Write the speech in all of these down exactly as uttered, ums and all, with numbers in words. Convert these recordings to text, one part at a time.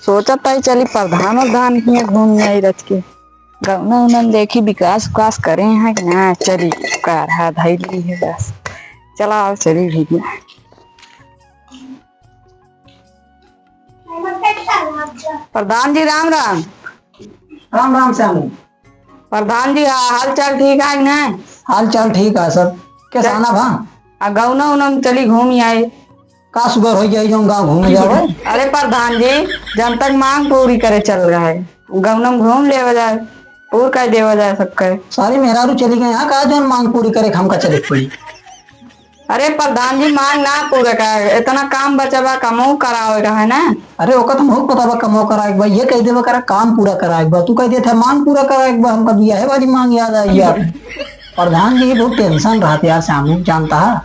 सोचत हई चली प्रधान उधान हियाँ घूम आई रच के। गौना उनन देखी विकास उकास करे हैं कि ना, चली कारहा धइली है बस। चला आओ चली भैया। प्रधान जी राम राम। राम राम श्यामू। प्रधान जी, हा-, हाल चाल ठीक है ना? हाल चाल ठीक है सब। कैसे आना भा? आ गौना उनन चली घूम आए। का सुगर होइ जाई जौन गाँव घूमे जाओ? अरे प्रधान जी, जन तक मांग पूरी करे चल रहा है, गौनम घूम लेवा जाए, पूर कर देवा जाए सबके। सारी मेहरारू चली गई, यहाँ का जौन मांग पूरी करे हमका चले के पड़ी? अरे प्रधान जी, मांग ना पूरा कर, इतना काम बचा बा, कमो करावे का है ना। अरे ओका तो बहुत पता बा, कमो कराए के बा, ये कह देबा करा काम पूरा कराए के बा, तू कह देत है मांग पूरा कराए के बा, हमका बियाहे वाली मांग याद आई यार। प्रधान जी बहुत टेंशन रहत यार, श्यामू जानता है।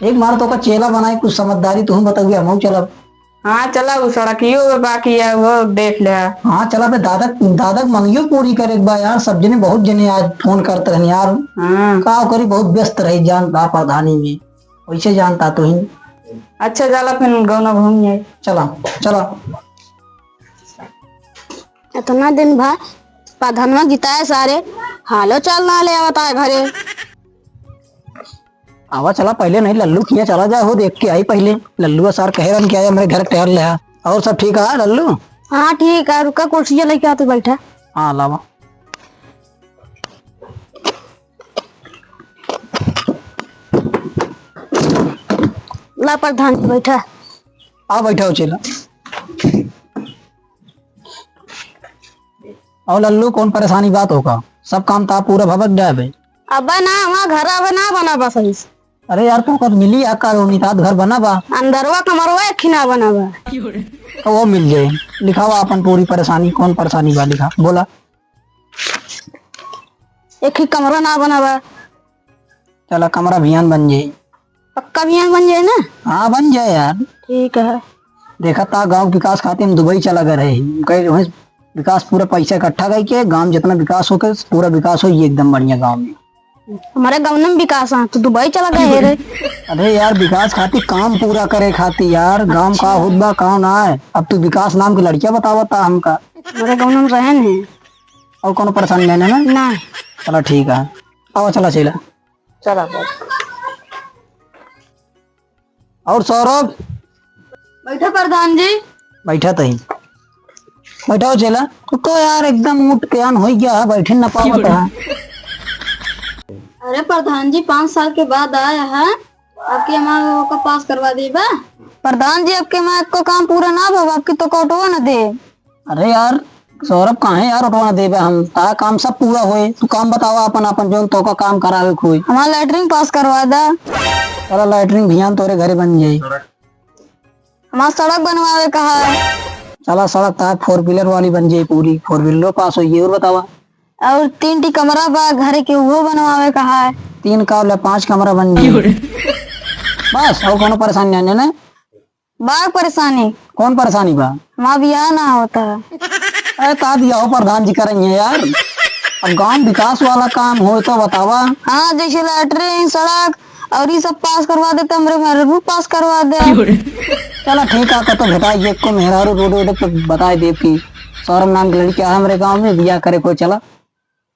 एक बार तो का चेला बनाए, कुछ समझदारी तुम बताओगे, हम चलब। हाँ, चला, उ सड़कियो पे बाकी है, वो देख ले। हाँ, चला बे, दादा, दादा के मंगियो पूरी करे के बा यार। सब जने, बहुत जने आज फोन करत रहन यार। हाँ। का करी, बहुत व्यस्त रही जान बा प्रधानी में, वैसे जानता तो ही। अच्छा, चला फिर गौना घूम जाए। चला, चला। इतना दिन भा प्रधानवा जिताए सारे, हालो चाल ना ले आवता है घरे। आवा चला, पहले नहीं लल्लू किया चला जाए हो, देख के आई पहले। लल्लू सार कहे रहन कि आए हमरे घर टहल ले। और सब ठीक है लल्लू? हाँ ठीक है, रुका कुर्सिया लेके आते बैठा। हाँ लावा। ला प्रधान जी बैठा। आ बैठा हो चेला। और लल्लू कौन परेशानी बात होगा? सब काम ता पूरा भबक जाए बे। अबे ना, वहाँ घर अबे ना बना बा सही से। अरे यार, तोका मिली आ कॉलोनी तात घर बना बा। अंदरवा कमरवा एक ही ना बना बा। तो वो मिल जाए। लिखावा अपन पूरी परेशानी, कौन परेशानी बा लिखा, बोला। एक ही कमरा ना बना बा। चला कमरा भियान बन जाई। पक्का भियान बन जाए ना? हाँ बन जाए यार। ठीक है। देखा ता गाँव के विकास खातिर हम दुबई चला गए रहे। कहे वहीं विकास पूरा पैसा इकट्ठा करके गाँव जितना विकास होके पूरा विकास हो ये एकदम बढ़िया गाँव में। हमारे गाँव में विकास है, तू दुबई चला गए रे। अरे यार, विकास खातिर काम पूरा करे खातिर यार, गाँव का अच्छा। होत बा, का ना है। अब तू विकास नाम के लड़किया बतावा ता हमका। हमारे गाँव में रहन है। और कोनो परेशानी नहीं है ना? ना। चला ठीक है, आओ चला चला। चला बैठ। और सौरभ? बैठा प्रधान जी। बैठा तही। बैठा हो चेला। तो, तो यार एकदम ऊँट के आन हो गया है, बैठे न पावत है। अरे प्रधान जी, पाँच साल के बाद आया है, आपके हमारे ओका पास करवा देबा? प्रधान जी, आपके हमारे को काम पूरा ना भवा, आपकी तो कोटवा न दे। अरे यार सौरभ, काहे यार उठवा ना देबे हम? तारा काम सब पूरा होए। तू काम बतावा अपन, अपन जौन तोका काम करावे के होए। हमार लैट्रिन पास करवा दा। चला लैट्रिन भियान तोरे घरे बन जाई। हमार सड़क बनवावे का है। चला सड़क तार four wheeler वाली बन जाई पूरी, four wheeler पास होई। और बतावा। और तीन टी कमरा बा घर के, उहो बनवावे का है। तीन का ले पाँच कमरा बन जाई। बस और कोनो परेशानी नहीं है ना? बा परेशानी। कौन परेशानी बा? हमार बियाह ना होता है। अरे का बियाह हो प्रधान जी करेंगे यार? अब गांव विकास वाला काम हो तो बतावा। हाँ, जैसे लैट्रिन, सड़क और ये सब पास करवा देते, हमरे मेहरारू पास करवा दे। चला ठीक है, कतो भेटाई एक को मेहरारू रोड वोड पे बताई देब कि सौरभ नाम के लड़की है हमरे गांव में, बियाह करे को चला।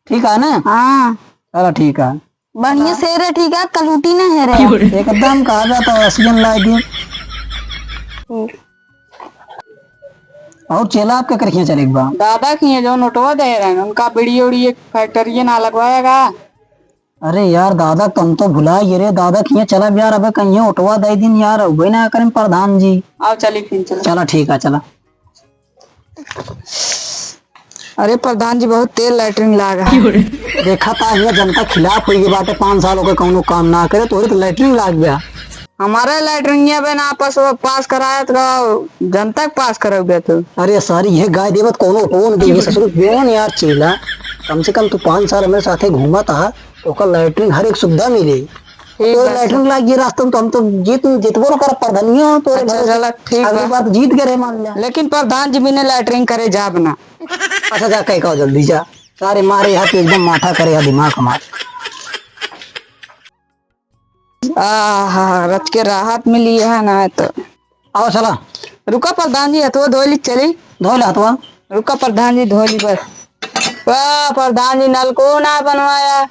ठीक है ना? हाँ। चला ठीक है। बढ़िया से रे, ठीक है, कलूटी ना है रे। एकदम कहा जाता है, ऑक्सीजन ला दी। और चेला आपके करखियाँ चले एक बार? दादा किए जो नोटवा दे रहे हैं, उनका बीड़ी उड़ी एक फैक्ट्री ना लगवाएगा। अरे यार, दादा तुम तो भुला गए रे, दादा किए चला यार, अबे कहीं ओटवा दे दिन यार, अबे ना करें प्रधान जी। आओ चली फिर, चला। चला ठीक है, चला। अरे प्रधान जी, बहुत तेज लैट्रिन लाग है। देखा ता हियाँ जनता खिलाफ होई गई बाटे, पाँच साल होके कौनो काम ना करे, तोरे तो लैट्रिन लाग गया। हमारे लैट्रिनिया पे ना पास, पास कराया तो जनता के पास करोगे तू। अरे सारी ये गाय देवत कौनो टोन दे, ससुर बेवन यार चेला, कम से कम तू पाँच साल हमारे साथे घूमा था, तो ओकर लैट्रिन हर एक सुविधा मिले। ठीक तो बात लैट्रिन है। लाग ये रास्ता में तो हम तो जीत, जितबो न कर प्रधानिया हो तो अच्छा, चला, ठीक अगली बा। बार तो जीत गए रहे, मान लिया। लेकिन प्रधान जी बिना लैट्रिन करे जाब ना। अच्छा, जा कह का जल्दी जा। सारे मारे यहाँ पे एकदम माथा करे है, दिमाग हमार। आहा, रच के राहत मिली है ना तो। आओ चला। रुका प्रधान जी, हथवा धोइ ली, चली। धोइ ला हथवा। रुका प्रधान जी, धोइ ली बस। वाह, प्रधान जी नलको ना बनवाया,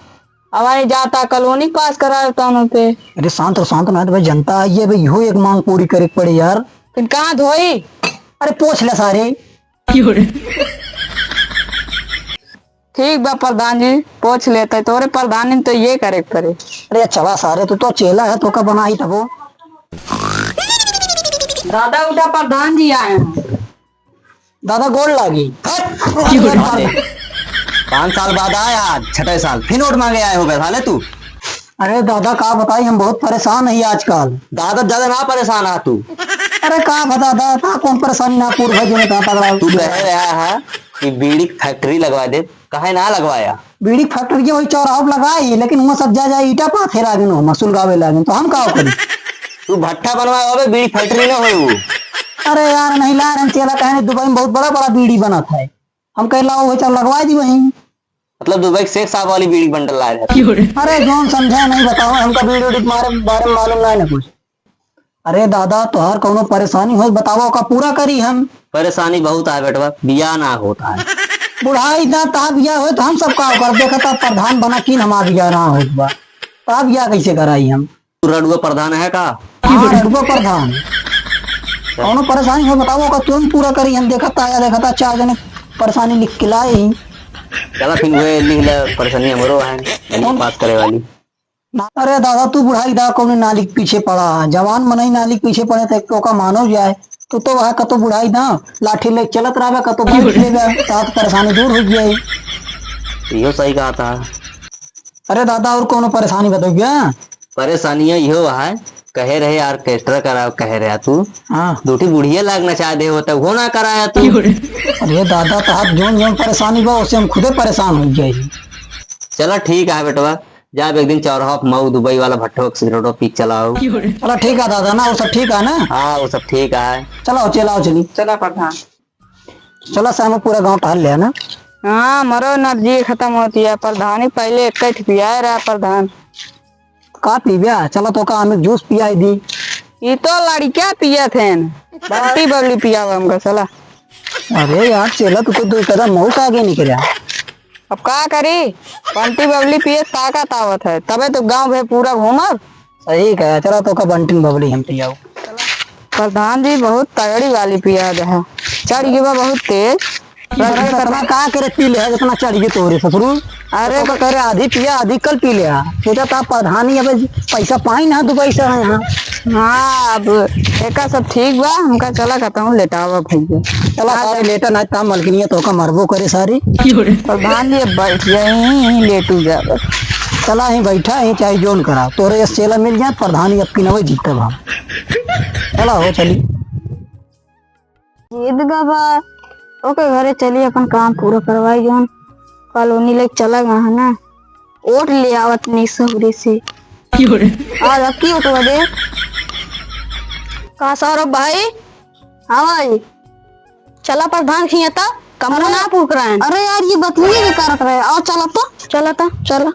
हमारी जाता कॉलोनी पास करा देता उन पे। अरे शांत रहो, शांत ना, तो भाई जनता आई है भाई, इहो एक मांग पूरी करे के पड़े यार। फिर कहाँ धोई? अरे पोछ ले सारे। ठीक बा प्रधान जी, पोछ लेते, तोरे प्रधानी में तो ये करे के पड़े। अरे चला सारे, तू तो चेला है, तो का बनाई तबो। दादा उठा, प्रधान जी आए हैं। दादा गोड़ लागी। हट! पाँच साल बाद आया, छठे साल फिर वोट मांगे आए हो बे साले तू। अरे दादा का बताई, हम बहुत परेशान ही आजकल। दादा ज्यादा ना परेशान आ तू। अरे का बता दादा, कौन परेशानी ना पूर भाई जी ने कहा पकड़ा। तू कहे रहा है कि बीड़ी की फैक्ट्री लगवा दे, काहे ना लगवाया? बीड़ी फैक्ट्री के वही चौराहा पे लगाई, लेकिन वहाँ सब जा जा ईटा पाथे लागिन, हो मसूल गावे लागिन, तो हम का करी? तू भट्ठा बनवाए होबे, बीड़ी फैक्ट्री ना होई वो। अरे यार नहीं ला रहे हैं चेला, कहे दुबई में बहुत बड़ा बड़ा बीड़ी बनत है, हम कहे लाओ वही चल लगवा दी वहीं। मतलब दुबई के शेख साहब वाली बीड़ी बंडल लाए रहे। अरे जौन समझे नहीं बताओ, हमका बीड़ी उड़ी के मारे बारे में मालूम नहीं ना कुछ। अरे दादा, तोहार कौनो परेशानी होत बतावा, ओका पूरा करी हम। परेशानी बहुत आए बेटवा, बियाह ना होत आए। बुढ़ाई ना, ता बियाह होत हम सब का कर, देखा ता प्रधान बना किन हमार बियाह ना होत बा, ता बियाह कैसे कराई हम? तू रडुआ प्रधान है का? हाँ, रडुआ प्रधान। कौनो परेशानी होत बतावा, ओका तुरंत पूरा करी हम, देखा ता या देखा ता चार जने परेशानी लिख के लाए ही। चला फिर वे लिख ले, परेशानी हमरो है, कौन? पास करे वाली। ना, अरे दादा, तू बुढ़ाई दा कौन नाली के पीछे पड़ा है? जवान मनई नाली के पीछे पड़े तो एक टोका मानो जाए। तू तो वह कतो बुढ़ाई दा, लाठी ले चलत रहबे, कतो बैठ लेबे, तात परेशानी दूर हो जाए। इहो सही कहा था। अरे दादा, और कौनो परेशानी बताओ क्या? परेशानी है इहो है, कहे रहे ऑर्केस्ट्रा कराओ, कहे रहे तू। हाँ। दूठी बुढ़िया लागना चाह दे होता, वो ना कराया तू। अरे दादा, तहार जोन जोन परेशानी बा, उससे हम खुदे परेशान हो जाए। चला ठीक है बेटवा, जाब एक दिन चौराहा पे मऊ दुबई वाला भट्ठो के सिगरेटो पी के चलाओ। चला ठीक है दादा ना, वो सब ठीक है ना? हाँ, वो सब ठीक है। चला, चला, चली। चला प्रधान। चला सामू, पूरा गाँव टहल ले ना। हाँ, मरो एनर्जी खत्म होती है प्रधान, ही पहले एक ठे पियाए रहा प्रधान। का पीब्या? चला तो का हमें जूस पियाई दी। ई तो लड़किया पियत हैं, बंटी बबली पियावा हमका, चला। अरे यार चेला, तू तो दो कदम मऊ का आगे निकला। अब का करी, बंटी बबली पिए ताकत आवत है, तबे तो गाँव भे पूरा घूमब। सही कहा, चला तो का बंटी बबली हम पियाओ। प्रधान जी बहुत तगड़ी वाली पिया दे है, चढ़ गई बा बहुत तेज। अरे सतना का करे पी ले है, जितना चढ़ गई तोरे ससुरू। अरे तो करे आधी पिया आधी कल पी ले। सोचा था प्रधानी अब पैसा पाई ना, दो पैसा है यहाँ। हाँ, अब एका सब ठीक बा, हमका चला कहता हूँ लेटावा भैया। चला सारे लेटा, ना ता मलकिनिया तो का मरबो करे सारी। प्रधान जी बैठ जाए, यहीं लेटू जाबे। चला यहीं बैठा, यहीं चाहे जोन करा, तोरे यस चेला मिल जाए, प्रधानी अब की नवे जीतब हम। चला हो चली। जीत गवा, ओके घरे चली, अपन काम पूरा करवाई, जौन कॉलोनी लेके चला गया है ना, वोट ले आवत नहीं सहुरे से। आज अब की वोट दे। का सौरभ भाई? हाँ भाई। चला प्रधान खिया ता, कमरा अरे, ना फूक रहा है। अरे यार, ये बतलिए के करत रहे। आओ चला तो, चला ता, चला।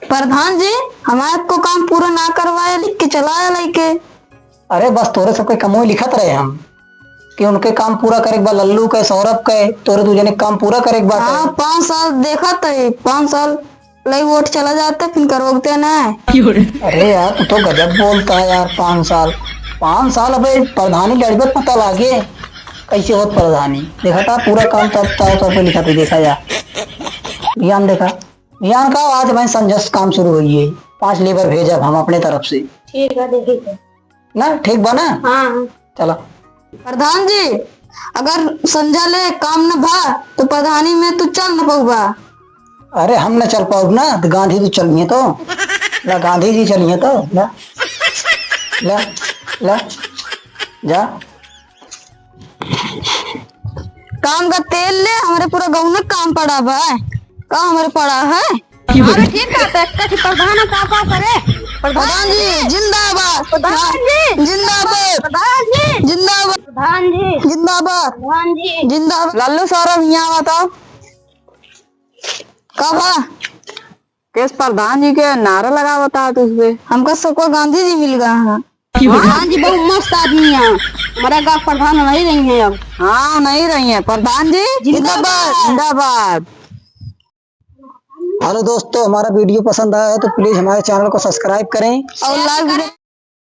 प्रधान जी, हमारे को काम पूरा ना करवाए, लिख के चला आया लइके। अरे बस तोरे सबके कमोई लिखत रहे हम कि उनके काम पूरा करे के बा, लल्लू के, सौरभ के, तोरे दू जने के काम पूरा करे के बा। हाँ, पाँच साल देखा तो, पाँच साल लई वोट चला जाते, फिर करोगते ना। अरे यार, तू तो गजब बोलता है यार। पाँच साल, पाँच साल अबे प्रधानी लड़बे, पता लागे कैसे होत प्रधानी। देखा था पूरा काम तब ताव तौर पे लिखा था, देखा जा, ध्यान देखा। बिहान का आज भाई संझा से काम शुरू होई है, पाँच लेबर भेजब हम अपने तरफ से। ठीक है, देखी थे। ना, ठीक बा ना? हाँ। चला। प्रधान जी, अगर संझा ले काम न भा, तो प्रधानी में तू चल न पउबा। अरे, हम न चल पाउब ना, तो गांधी जी चलिए तो। ना, गांधी जी चलिए तो। ना, ला, ला, जा। काम का तेल ले, हमरे पूरा गौन काम पड़ा बा। का हमरे पड़ा है? अरे ठीक बात है, कथी प्रधान का का करे? प्रधान जी जिंदाबाद। प्रधान जी जिंदाबाद। प्रधान जी जिंदाबाद। प्रधान जी जिंदाबाद। प्रधान जी जिंदाबाद। लल्लू सौरभ यहाँ बताओ। का बा? केस प्रधान जी के नारा लगावत है तू उसपे? हमका सबको गांधी जी मिल गए हैं। प्रधान जी बहुत मस्त आदमी हैं, हमारा गाँव प्रधान नहीं रही हैं अब। हाँ, नहीं रही हैं। प्रधान जी जिंदाबाद। जिंदाबाद। हेलो दोस्तों, हमारा वीडियो पसंद आया है तो प्लीज हमारे चैनल को सब्सक्राइब करें और लाइक भी